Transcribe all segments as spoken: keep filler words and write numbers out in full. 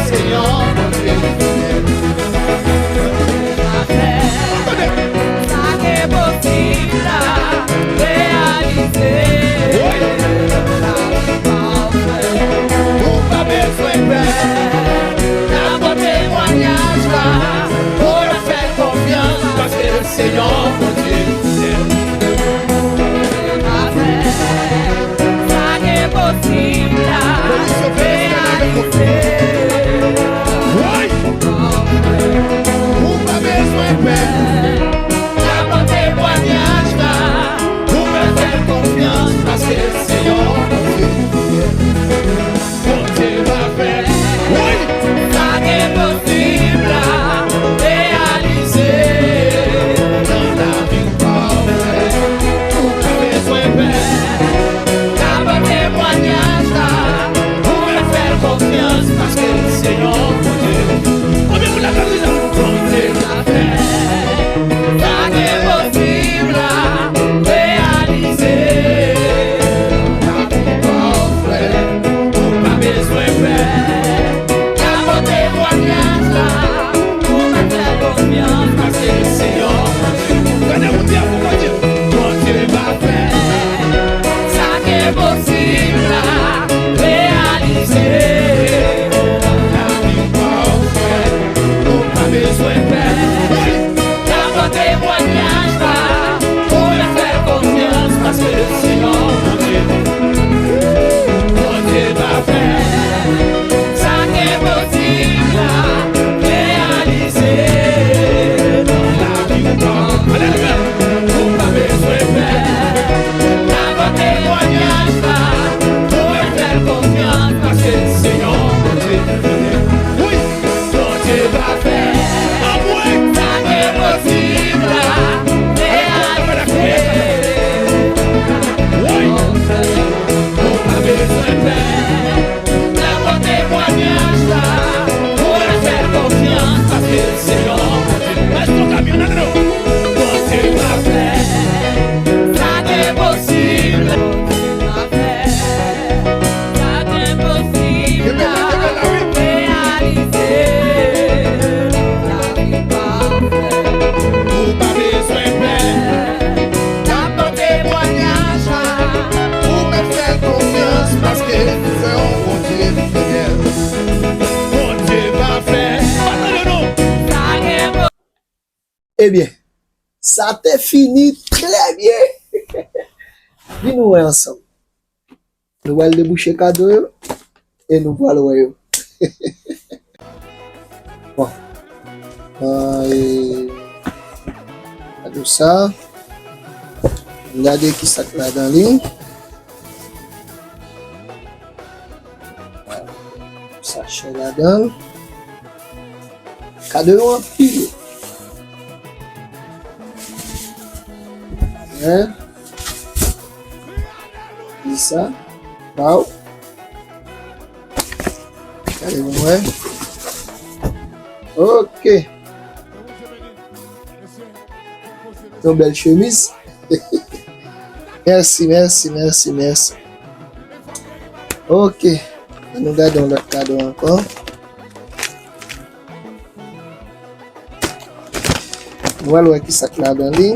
Senyè Bondye fidèl. Sa k enposib la reyalize. Ou pa bezwen pè. N ap pran temwayaj la. Ou fè konfyans paske Senyè Bondye fidèl. Sa k enposib la reyalize. Ou pa bezwen pè. N ap pran temwayaj la. Ou fè konfyans paske Senyè Bondye fidèl. Bondye va fè, wi, sa k enposib la reyalize nan lavi w, pafè. Ou pa bezwen pè. N ap pran temwayaj la, ou mèt fè l konfyans, paske l se yon Bondye. Konbyen moun la konn li la? Bondye va fè. Sa k enposib la reyalize. Ou pa bezwen pè. N ap pran temwayaj la. Ou mèt fè konfyans paske se yon Bondye. Gade Bondye pou Bondye. Bondye va fè. Sa k enposib la reyalize. Ou pa bezwen pè. N ap pran temwayaj la, ou mèt fè konfyans, paske se yon Bondye. Bondye va fè sa k enposib la reyalize nan lavi w. Alelouya! Ou pa bezwen pè. N ap pran temwayaj la, ou mèt fè l konfyans, paske se yon Bondye. Wi! Bondye va fè. Anmwe! Sa k enposib la reyalize. Wi! Ou pa bezwen pè. N ap pran temwayaj la. Ou mèt fè l konfyans paske se yon Bondye. Èske w ka mete nan men nou? Bondye va fè. Sa k enposib la. Sa k enposib la reyalize. Ou pa bezwen pè. N ap pran temwayaj la. Ou mèt fè l konfyans paske se yon Bondye fidèl. Bondye va fè. Pa tande non. Sa k enposib. Ebyen, sa te fini trè byen. Vin nou wè ansanm. Nou pral debouche kado yo e nou pral wè yo. Bon. An, e, kado sa. Gade ki sa k ladan li. Sachè ladan. Kado yo anpil. Hein? Ki sa? Waw. Gade pou mwen. Ok. Yon bèl chemiz. Mèsi, mèsi, mèsi, mèsi. Ok. Ann nou gade yon lòt kado ankò. Nou al wè ki sa k ladan li.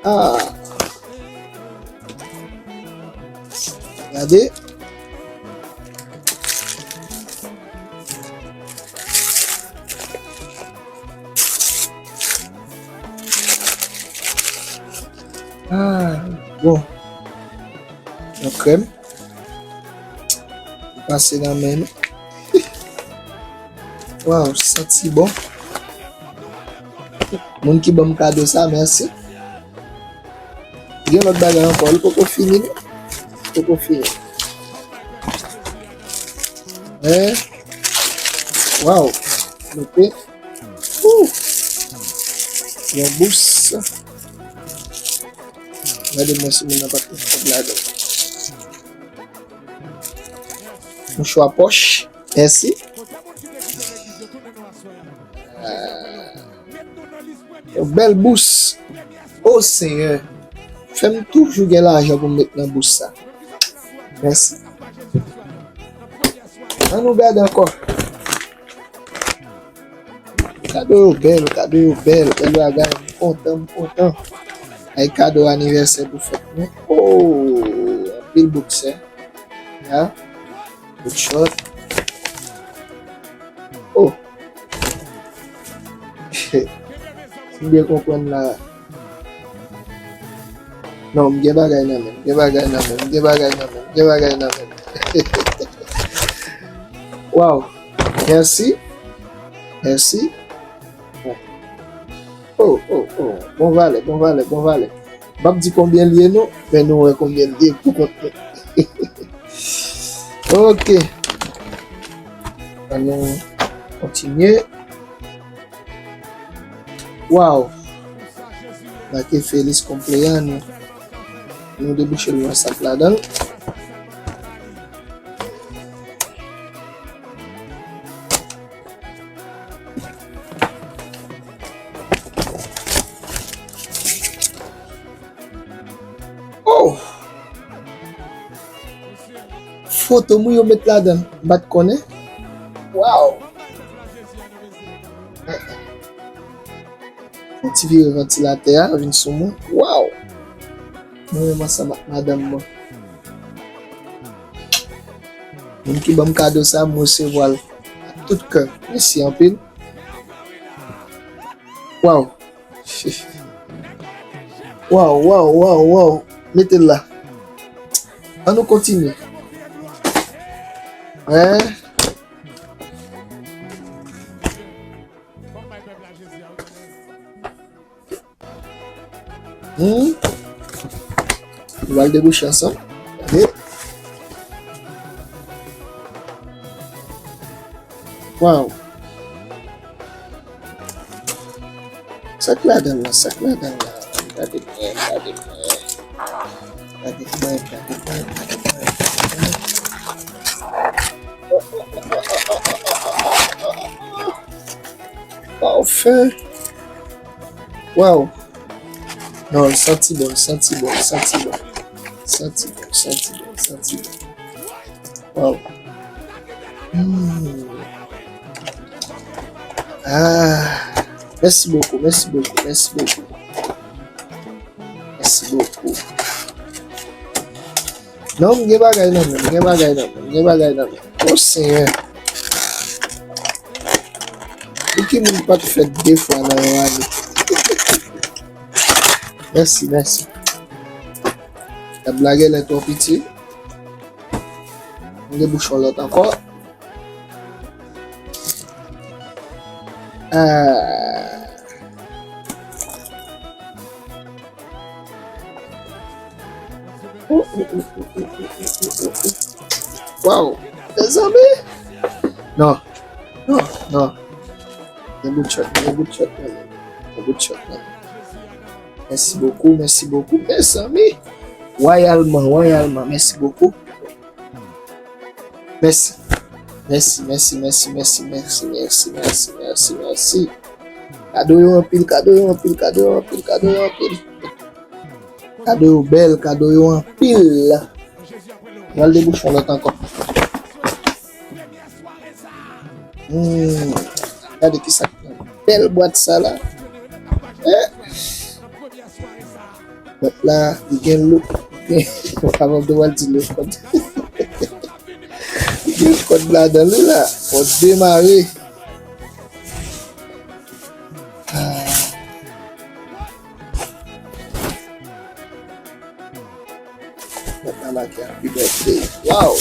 Ah. Gade. Ah, bon. Yon krèm. Li pase nan men nou. Waw, santi bon. Moun ki ban m kado sa, mèsi. Gen lòt bagay ankò, li poko fini, non. Li poko fini. Men, waw, mete. Woo! Yon bous. Gade mwen si moun nan pa t met kòb ladan. Mouchwa pòch. Mèsi. Ah. Yon bèl bous. O Senyè, fè m toujou gen lajan pou m met nan bous sa. Mèsi. Ann nou gade ankò. Kado yo bèl, kado yo bèl, bèl bagay. M kontan, m kontan. Ay kado anivèsè pou fèt mwen. Oh, anpil boksè. Ya. Good shot. Oh. Si m byen konprann la. Non, m gen bagay nan men, m gen bagay nan men, m gen bagay nan men, m gen bagay nan men. Wow. Mèsi. Mèsi. Oh, oh, oh. Bon valè, bon valè, bon valè. M p ap di konbyen l ye non, men nou wè konbyen l ye pou kont nou. Ok. Ann nou kontinye. Wow. Make feliz cumpleaños. Nou debouche l nan sak ladan l. Oh! Foto mwen yo met ladan, m pa t konnen. Wow! Yon ti vire vantilatè a vin sou mwen. Wow! Mwen menm ansanm ak madanm mwen. Moun ki ban m kado sa, m resevwa l ak tout kè. Mèsi anpil. Wow! Wow, wow, wow, wow. Mete l la. Ann nou kontinye. Hein? Hmm? Nou pral debouche ansanm. Gade. Wow. Sa k ladan l lan? Sa k ladan l lan? Gade byen, gade byen. Gade byen, gade byen, gade byen, gade byen. Pafè. Wow. Non, l santi bon, l santi bon, l santi bon. Santi bon, santi bon, santi bon. Wow. Hmm. Ah. Mèsi bokou, mèsi bokou, mèsi bokou. Mèsi bokou. Non, m gen bagay nan men, m gen bagay nan men, m gen bagay nan men. O Senyè. Pou ki moun pa t fèt de fwa nan yon ane? Mèsi, mèsi. Tab la genlè twò piti. M gen bouchon lòt ankò. Ah. Wow, mezanmi. Non, non, non. Yon bout shot, yon bout shot nan men. Yon bout shot nan men. Mèsi bokou, mèsi bokou, mezanmi. Wayalman, wayalman, mèsi bokou. Mèsi. Mèsi, mèsi, mèsi, mèsi. Kado yo anpil, kado yo anpil, kado yo anpil, kado yo anpil. Kado yo bèl, kado yo anpil. Pral debouche yon lòt ankò. Hmm. Gade kisa k nan bèl bwat sa la. Eh. Bwat la, li gen lo, li gen, avan m te pral di lo kòd. Li gen kòd ladan l wi la. Fò demare. Ah. Bwat la make Happy Birthday. Wow!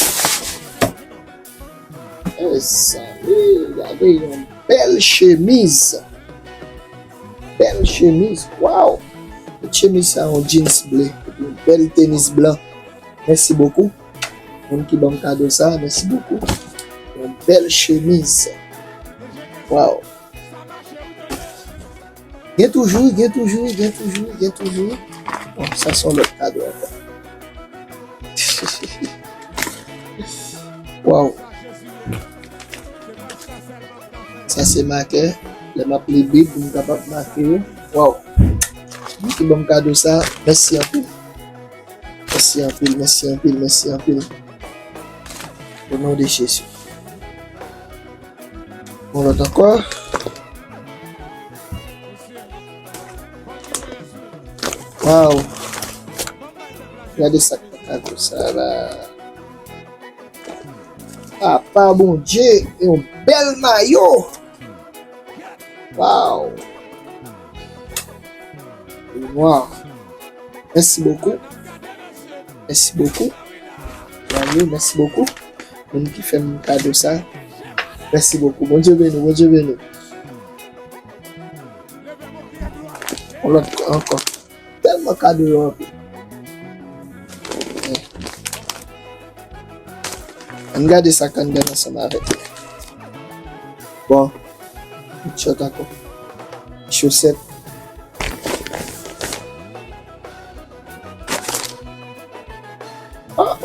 Mezanmi, gade yon bèl chemiz. Bèl chemiz. Wow! Chemiz sa yon jeans ble, yon bèl tenis blan. Mèsi bokou. Moun ki ban m kado sa, mèsi bokou. Yon bèl chemiz. Wow! Gen toujou, gen toujou, gen toujou, gen toujou. Bon, sa se yon lòt kado ankò. Wow. Sa se makè. Lè m ap li Bib, m kapab make yo. Wow. Moun ki ban m kado sa, mèsi anpil. Mèsi anpil, mèsi anpil, mèsi anpil. O non de Jezi. Yon lòt ankò. Waw. Gade sa k nan kado sa la. Papa Bondye, yon bèl mayo. Waw. Waw. Mèsi bokou. Mèsi bokou. Mayo, mèsi bokou. Moun ki fè m kado sa. Mèsi bokou. Bondye beni w, Bondye beni w. Yon lòt ankò. Tèlman kado yo anpil. Ann gade sa k anndan ansanm avèk li. Bon, yon chòt ankò. Chosèt. Oh!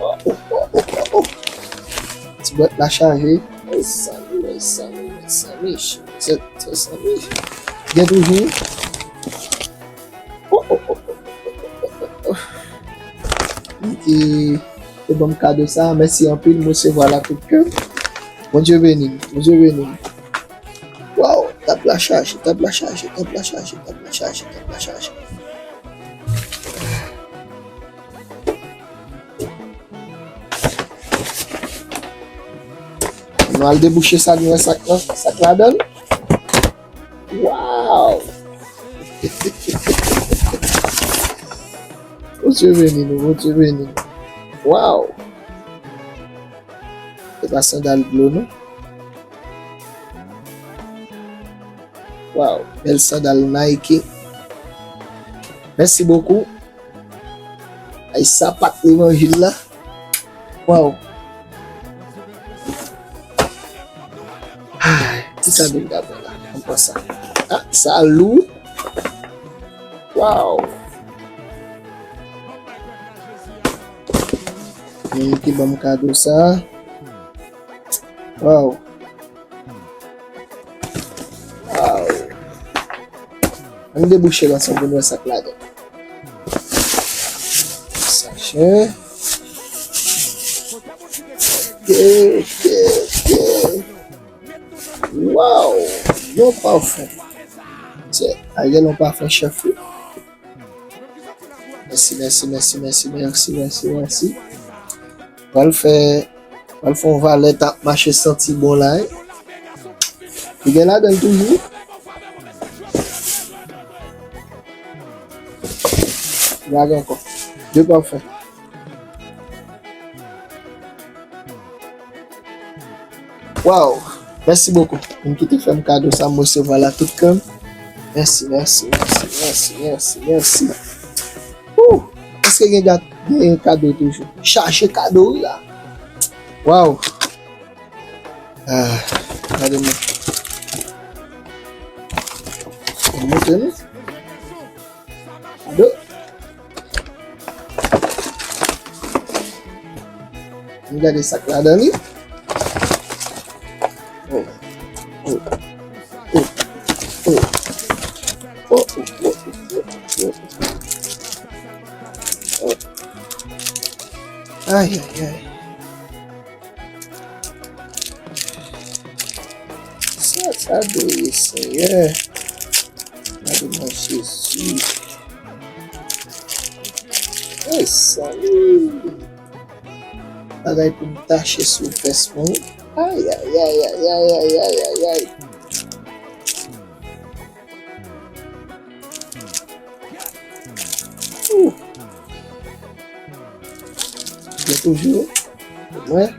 Oh, oh, oh, oh, oh, oh. Ti bwat la chaje. Mezanmi, mezanmi, mezanmi, mezanmi. Gen toujou. Oh, oh, oh, oh, oh, oh, oh. Li te, te ban m kado sa. Mèsi anpil, m resevwa l ak tout kè. Bondye beni m, Bondye beni m. Waw, tab la chaje, tab la chaje, tab la chaje, tab la chaje, tab la chaje. Nou al debouche sa, nou wè sa k nan, sa k ladan l. Waw! Bondye beni nou, Bondye beni nou. Waw! Se pa sandal dlo, non. Waw, bèl sandal Nike. Mèsi bokou. Ay, sapat levanjil la. Waw. Ay, ki kado m ta pran la? Ann pran sa. Ah, sa lou. Waw. Moun ki ban m kado sa. Waw. Waw. Ann debouche l ansanm pou n wè sa k ladan. Sachè. Ok, ok, ok. Waw. Yon pafen. Se, Ariel, yon pafen chèf, wi. Mèsi, mèsi, mèsi, mèsi, mèsi, mèsi, mèsi. Pral fè, pral fè yon valè t ap mache santi bon la, wi. Li gen ladan l toujou. Lage ankò. De pafen. Waw! Mèsi bokou. Moun ki te fè m kado sa, m resevwa l ak tout kè m. Mèsi, mèsi, mèsi, mèsi, mèsi, mèsi. Woo! Èske gen gat-, gen kado toujou? Chaje kado, wi, la. Waw! Ah, gade mwen. Mwen montre nou. Kado. Ann gade sa k ladan li. Oh. Oh. Oh. Oh. Oh. Oh. Oh. Oh. Oh. Ay, ay, ay. Sa, sa dwe ye, Senyè. Gade mwen, Jezi. Mezanmi. Bagay pou m tache sou vès mwen. Ay, ay, ay, ay, ay, ay, ay, ay, ay. Ooh. Gen toujou. Mwen.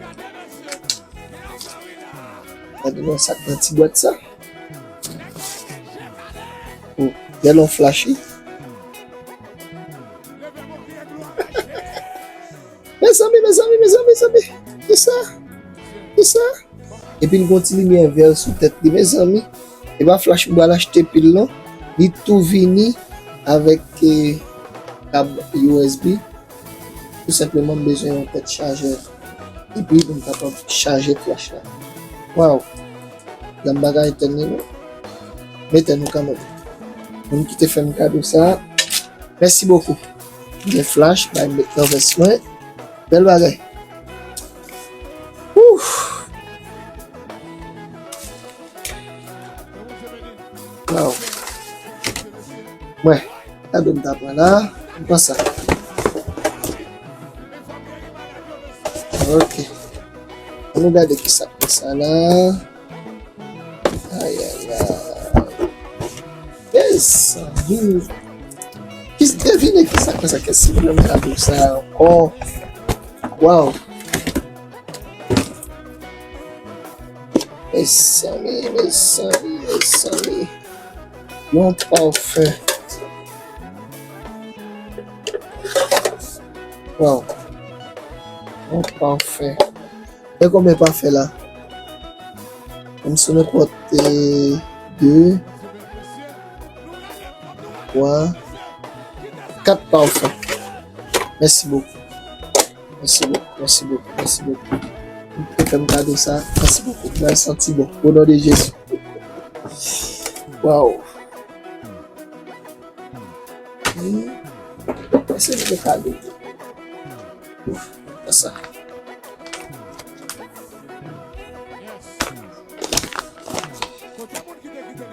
Gade nan sa k nan ti bwat sa. Oh, gen yon flash, wi. Mezanmi, mezanmi, mezanmi, mezanmi. Kisa? Kisa? Epi l gon ti limyè vè sou tèt li, mezanmi. E pa flash m pral achte pil non. Li tou vini avèk, eh, kab U S B. Tou senpleman, m bezwen yon tèt chajè. Epi pou m kapab chaje flash la. Waw! Gade bagay etèn li non. M etèn nou kanmenm. Moun ki te fè m kado sa, mèsi bokou. Gen flash, bay m met nan vès mwen. Bèl bagay. Ouf! Kado m ta pran la. M pran sa. Ok. Ann nou gade ki sa k nan sa la. Ay, ay, ay. Mezanmi. Ki, devine ki sa k nan sa, kèsi m nan kado sa ankò. Waw. Mezanmi, mezanmi, mezanmi. Yon pafè. Waw. Yon pafè. E konbyen pafè la? Menm si nou konte de, twa, kat pafè. Mèsi bokou. Mèsi bokou, mèsi bokou, mèsi bokou. Ou te fè m kado sa, mèsi bokou. Mwen santi bon. O non de Jezi. Waw. Hmm. Mèsi bokou kado. Sa.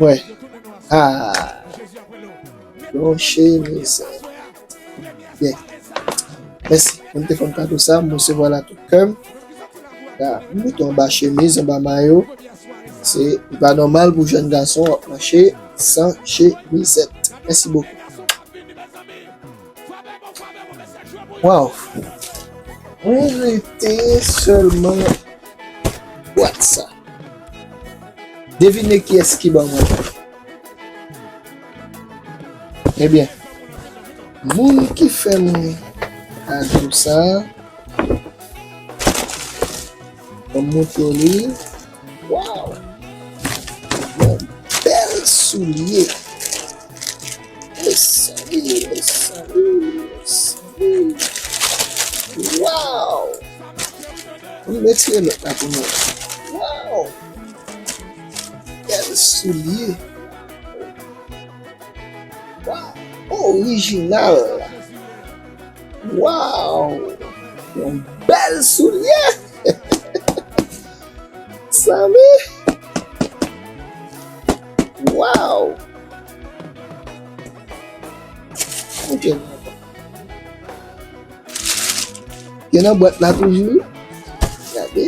Wè. Ah. Yon chemiz. Byen. Mèsi. Mwen te fè m kado sa, m resevwa l a tout kè m. Ya, m mete anba chemiz, anba mayo. Se, li pa nòmal pou jèn gason ap mache san chemizèt. Mèsi bokou. Waw. Mwen rete sèlman bwat sa. Devine kiyès ki ban mwen. Ebyen, moun ki fè mwen kado sa, ban m montre w li. Waw! Yon bèl soulye. Mezanmi, mezanmi, mezanmi. Waw! Ann retire lòt la pou nou. Waw! Bèl soulye. Waw! Orijinal. Waw! Yon bèl soulye. Sami. Waw! Kote l ankò? Gen nan bwat la toujou. Gade.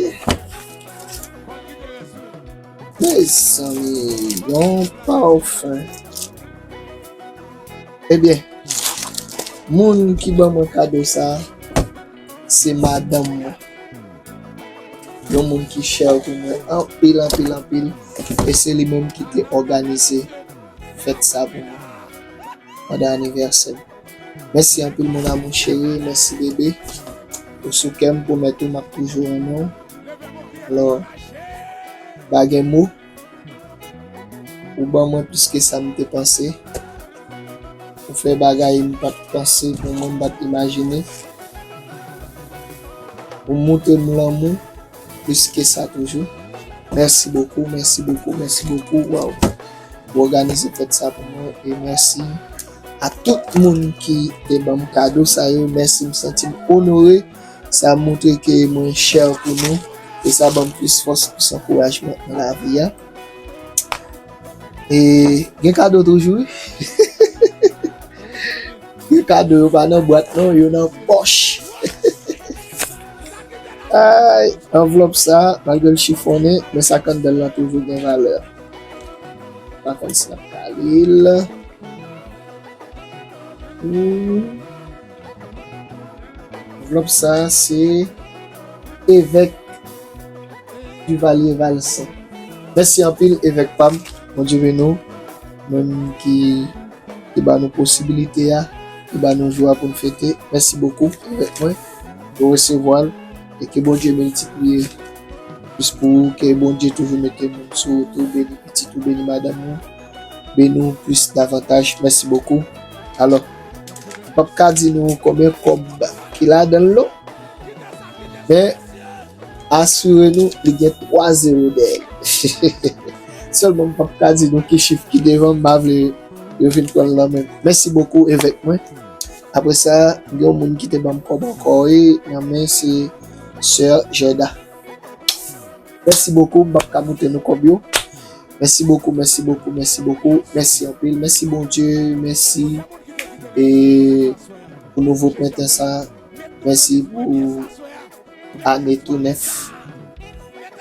Mezanmi, yon pafè. Ebyen, moun ki ban mwen kado sa, se madanm mwen. Yon moun ki chè pou mwen anpil, anpil, anpil. E se li menm ki te òganize fèt sa pou mwen pandan anivèsè m. Mèsi anpil, mon amour chéri. Mèsi, bebe. Ou sou kè m, pwomèt ou, m ap toujou renmen w. Alò, pa gen mo. Ou ban mwen plis ke sa m te panse. Ou fè bagay m pa t panse pou mwen, m pa t imajine. Ou montre m lanmou plis ke sa toujou. Mèsi bokou, mèsi bokou, mèsi bokou. Waw. Ou òganize fèt sa pou mwen. E mèsi a tout moun ki te ban m kado sa yo. Mèsi, m santi m onore. Sa montre ke mwen chè pou nou. E sa ban m plis fòs, plis ankourajman nan lavi a. E gen kado toujou, wi. Gen kado, yo pa nan bwat non, yo nan pòch. Ay, anvlòp sa, malgre l chifonnen, men sa k anndan l lan toujou gen valè. Pa konn si n ap kale l. Hmm. Anvlòp sa, se evèk Duvalier Valcin. Mèsi anpil, evèk pa m. Bondye beni w. Menm ki, ki ba nou posibilite a, ki ba nou jou a pou n fete. Mèsi bokou, evèk mwen. Ou resevwa l. E ke Bondye miltipliye plis pou ou. Ke Bondye toujou mete moun sou wout ou, beni pitit ou, beni madanm ou. Beni w plis davantaj. Mèsi bokou. Alò, m p ap ka di nou konbyen kòb ki ladan l non. Men, asire nou, li gen twa zewo dèyè l. Sèlman, m p ap ka di nou ki chif ki devan, m pa vle yo vin pran l nan men m. Mèsi bokou, evèk mwen. Apre sa, gen yon moun ki te ban m kòb ankò, wi, nan men se sè Jèda. Mèsi bokou, m p ap ka montre nou kòb yo. Mèsi bokou, mèsi bokou, mèsi bokou. Mèsi anpil, mèsi Bondye, mèsi. E pou nouvo prentan sa, mèsi pou ane tou nèf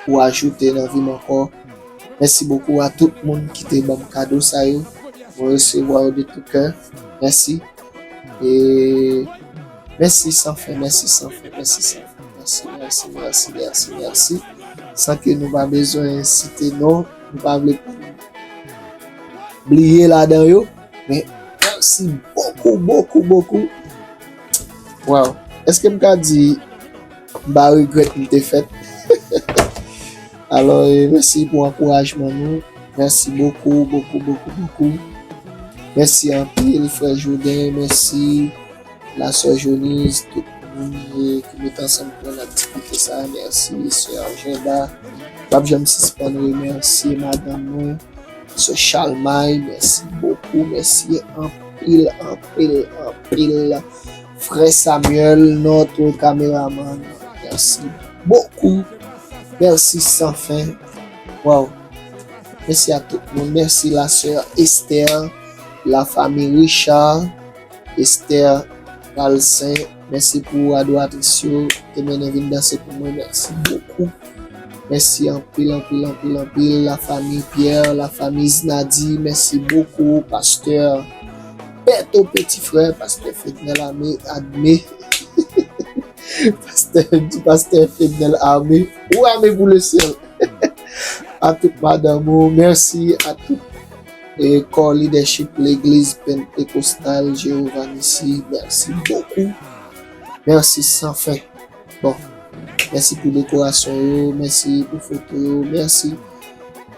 ou ajoute nan vi m ankò. Mèsi bokou a tout moun ki te ban m kado sa yo. Mwen resevwa yo de tout kè. Mèsi. E mèsi san fen, mèsi san fen, mèsi san fen. Mèsi, mèsi, mèsi, mèsi, mèsi. San ke nou pa bezwen site non, nou pa vle bliye ladan yo. Men mèsi bokou, bokou, bokou. Waw. Èske m ka di m pa regrèt m te fèt? Alò, e, mèsi pou ankourajman nou. Mèsi bokou, bokou, bokou, bokou. Mèsi anpil, frè Joden. Mèsi, lasè Joniz, tout moun, e, ki met ansanm pou n aktivite sa. Mèsi, sè Jenda. M p ap janm sispann remèsye madanm mwen. Sè Chalmay, mèsi bokou, mèsi anpil, anpil, anpil. Frè Samuel, notre caméraman, mèsi bokou, mèsi san fen. Waw, mèsi a tout moun, mèsi la sè Esther, la fami Richard, Esther Palsen, mèsi pou adoratris yo te mennen vin danse pou mwen. Mèsi bokou. Mèsi anpil, anpil, anpil, anpil. La fami Pierre, la fami Znadi, mèsi bokou. Pastè Pèto Peti Frè, pastè Fednel Ame, Adme. Pastè, di pastè Fednel Ame. Ou ame pou le syèl. A tout madanm ou, mèsi a tout e kò lidèchip Legliz Pentekostal Jewova Nisi, mèsi bokou. Mèsi san fen. Bon, mèsi pou dekorasyon yo, mèsi pou foto yo, mèsi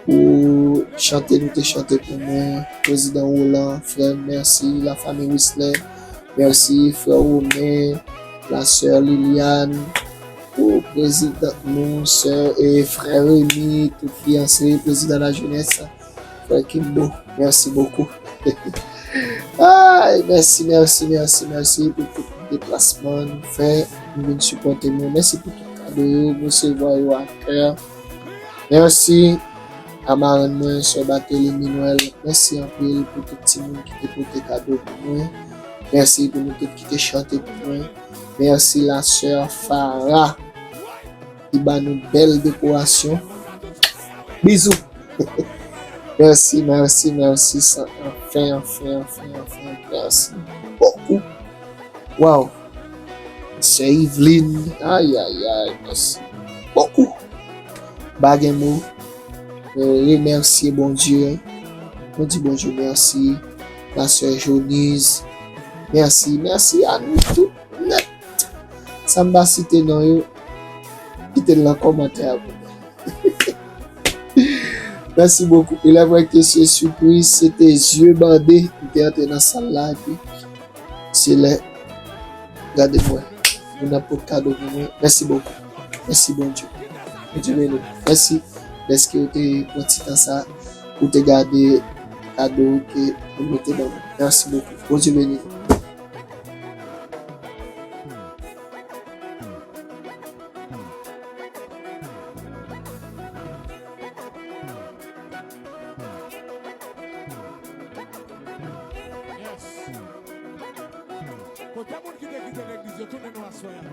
pou chante nou te chante pou mwen, Prezidan Roland, frè m, mèsi, lafami Wislè, mèsi, frè Romen, lasè Liliane, pou prezidant nou, sè e frè Remy, tout fiyanse, prezidan lajenès, frè Kimbo, mèsi bokou. Ay, mèsi, mèsi, mèsi, mèsi pou tout deplasman nou fè, nou vin sipòte nou. Mèsi pou tout kado yo, m resevwa yo a kè. Mèsi a marenn mwen, sè Barthelemy Noël. Mèsi anpil pou tout timoun ki te pote kado pou mwen. Mèsi pou nou tout ki te chante pou mwen. Mèsi lasè Farah ki ba nou bèl dekorasyon. Bizou. Mèsi, mèsi, mèsi, san, anfen, anfen, anfen, anfen, mèsi bokou. Waw. Sè Yveline, ay, ay, ay, mèsi bokou. Pa gen mo. Mwen remèsye Bondye. Mwen di Bondye mèsi. Lasè Joniz, mèsi, mèsi a nou tout nèt. Sa m pa site non yo, kite l nan kòmantè a pou mwen. Mèsi bokou. Il est vrai que c'est surprise, se te zye bande, m te antre nan sal la, epi se lè, gade mwen, moun ap pot kado pou mwen. Mèsi bokou. Mèsi Bondye. Bondye beni w. Mèsi dèske w te pran ti tan sa pou te gade kado ke nou mete ban mwen. Mèsi bokou. Bondye beni w. Yes. Kote moun ki te kite legliz yo, tounen nou aswè a.